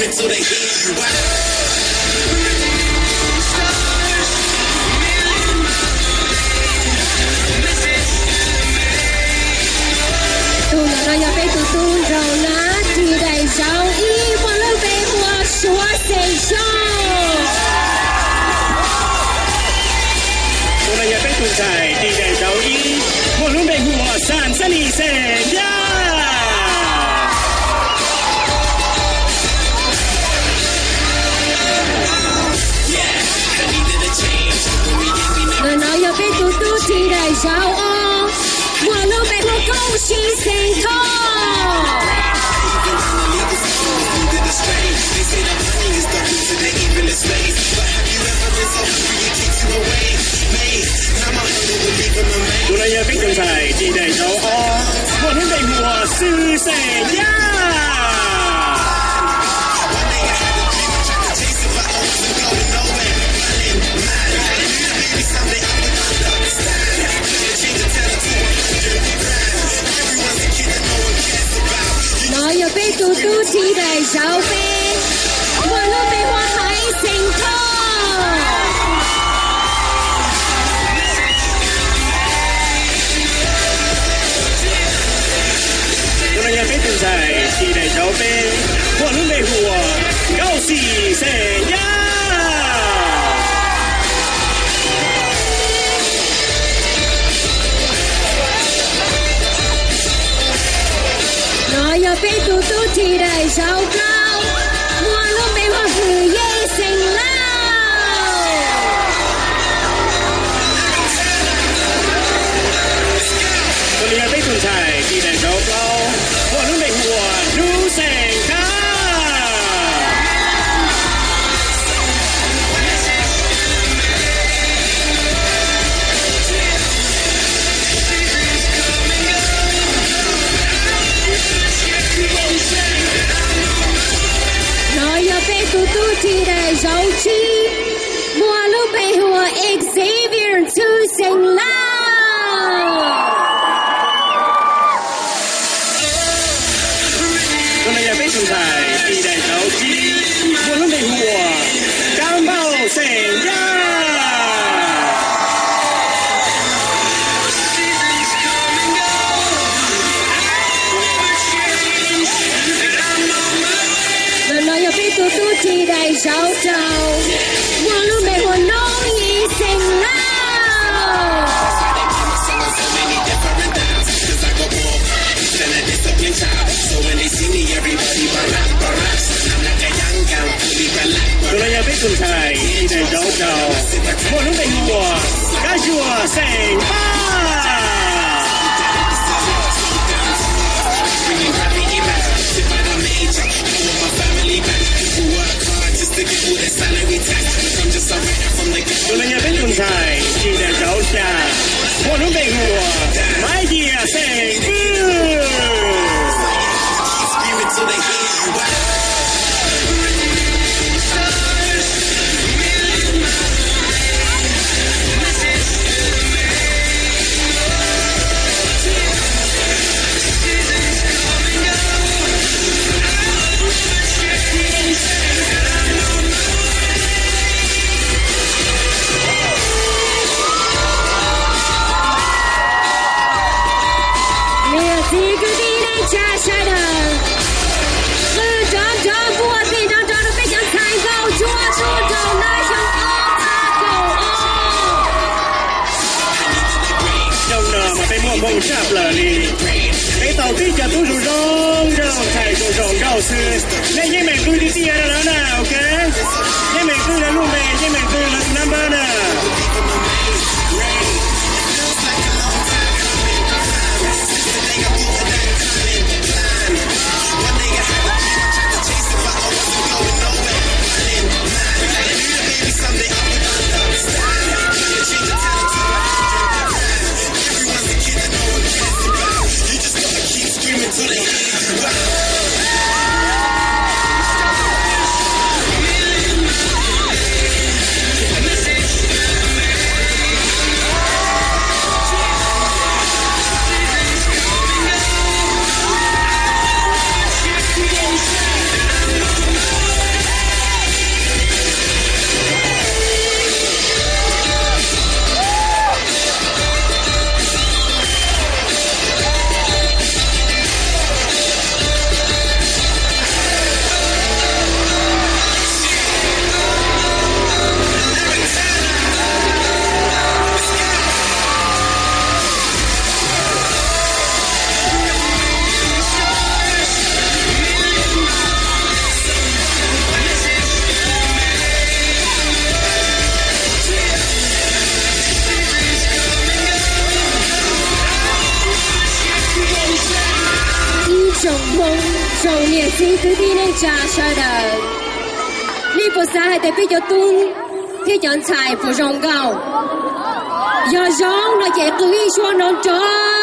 Tus ntawm no yog peb tus tub nraug na, ris daim zauv ib, muaj lub npe hu ua Suav Xeem Xyooj. Tus no yog peb tus ntxhais ris daim zauv ib, muaj lub npe hu ua Xas Xas Nis Xeem Yaj. Ntawm no yog peb tus tub ris daim zauv ob, muaj lub npe hu ua Koob Sij Xeem Thoj. Tus no yog peb tus ntxhais ris daim zauv ob, muaj lub npe hu ua Xwm Xeem Yaj. No yog peb tus tub ris daim zauv peb, muaj lub npe hu ua Haiv Xeem Thoj. Tus no yog peb tus ntxhais ris daim zauv peb, muaj lub npe hu ua Nkauj Xim Xeem Yaj. No yog peb tus tub ris daim zauv plaub, muaj lub npe hu ua Hwm Yej Xeem Lauj. Tus no yog peb tus ntxhais ris daim zauv plaub, muaj lub npe hu ua Hnub Xeem Khab. No yog peb tus tub ris daim zauv tsib, muaj lub npe hu ua Xavier Ntxwg Xeem Lauj. Tus no yog peb tus ntxhais ris daim zauv tsib, muaj lub npe hu ua Kab Npauj Xeem Yaj. Ntawm no yog peb tus tub ris daim zauv rau, muaj lub npe hu ua Noob Yim Xeem Lauj. Tus no yog peb tus ntxhais ris daim zauv rau, muaj lub npe hu ua Kab Zuag Xeem Paj. Tus no yog peb tus ntxhais ris daim zauv xya, muaj lub npe hu ua Maiv Yias Xeem Vwj. Niam txiv kwv tij neej tsa sawv daws, qw nrov nrov npuas tes nrov nrov rau peb cov ntxhais nkauj ntsuab tub nraug na, xyoo ob phav kaum ob. Xyoo no mas peb muaj hmoo tshaj plaws li. Peb tau tib co tub zoo zoo, ntxhais zoo zoo nkauj xwb. Nej yeej meem qw tiag tiag rau lawv na, ok? Yeej meem qw lawv lub npe, yeej meem qw lawv tus nab npawb na. Tsoom Hmoob, tsoom niam txiv kwv tij neej tsa sawv daws, nej puas xav hais tias peb cov tub thiab cov ntxhais puas zoo nkauj? Yog zoo no ces qw ib suab no nrov.